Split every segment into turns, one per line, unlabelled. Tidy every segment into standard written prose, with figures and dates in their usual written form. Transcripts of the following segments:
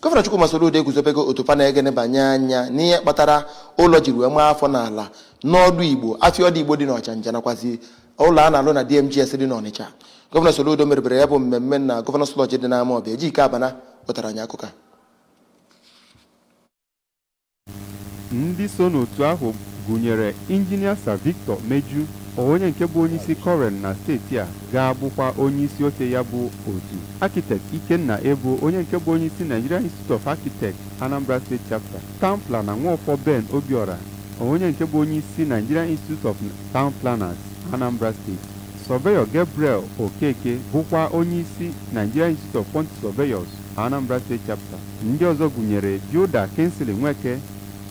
Gọvanọ Chukwuma Soludo eguzobego otu panel ga-enebanye anya n'ihe kpatara ụlọ jiri wee maa afọ n'ala n'ọdụ Igbo, afịa ọdụ Igbo dị n'Ọchanja, nakwazi ụlọ a na-alụ na DMGS dị n'Ọnịcha. Gọvanọ Soludo merubere ya bụ mmemme na Governor's Lodge dị n'Amawbịa. Ejike Abana wetara anyị akụkọ a.
Ndị so n'otu ahụ gụnyere Injinia Sir Victor Meju, onye nke bụ onyeisi COREN na steeti a, ga-abụkwa onyeisi oche ya bụ otu, Architect Ikenna Ebo, onye nke bụ onyeisi Nigeria Institute of Architects Anambra State Chapter, Town Planner Nwaọfọ Ben Obiora, onye nke bụ onyeisi Nigeria Institute of Town Planners Anambra State, Surveyor Gabriel Okeke, bụkwa onyeisi Nigeria Institute of Quantity Surveyors Anambra State Chapter. Ndị ọzọ gụnyere Builder Kingsley Nweke,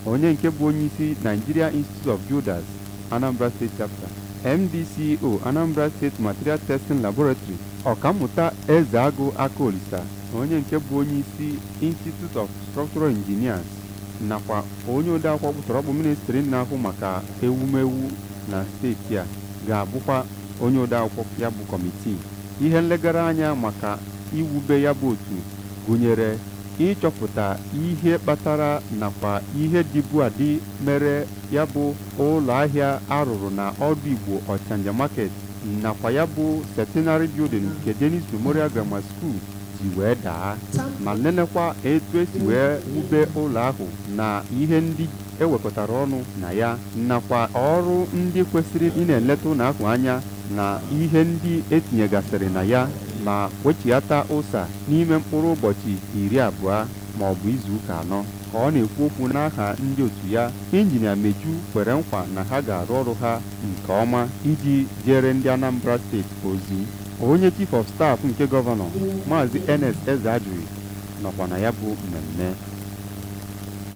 onye nke bụ onyeisi Nigeria Institute of Builders Anambra State Chapter, MDCO Anambra State Material Testing Laboratory, Ọkammụta Ezeagụ Akaolisa, onye nke bụ onyeisi Institute of Structural Engineers, nakwa onye odeakwụkwọ ọkpụtọrọkpụ ministri na-ahụ maka ewumewu na steeti a, ga-abụkwa onye odeakwụkwọ ya bụ kọmitii. Ihe nlegara anya maka iwube ya bụ otu gụnyere ịchọpụta ihe kpatara nakwa ihe dịbu adị mere ya bụ ụlọ ahịa arụrụ na ọdụ Igbo Ọchanja Market nakwa ya bụ Centenary Building nke Dennis Memorial Grammar School ji wee daa, ma nenekwa etu esi wee wube ụlọ ahụ na ihe ndị ewekọtara ọnụ na ya, nakwa ọrụ ndị kwesịrị ị na-eleta ụlọ ahụ anya na ihe ndị etinyegasịrị na ya, ma wechighata ụsa n'ime mkpụrụ ụbọchị 20 ma ọ bụ izu ụka 4. Ka ọ na-ekwu okwu n'aha ndị otu ya, Injinia Meju kwere nkwa na ha ga-arụ ọrụ ha nke ọma iji jere ndị Anambra Steeti ozi. Onye Chief of Staff nke Gọvanọ, Maazị Ernest Ezeajughi, nọkwa na ya bụ mmemme.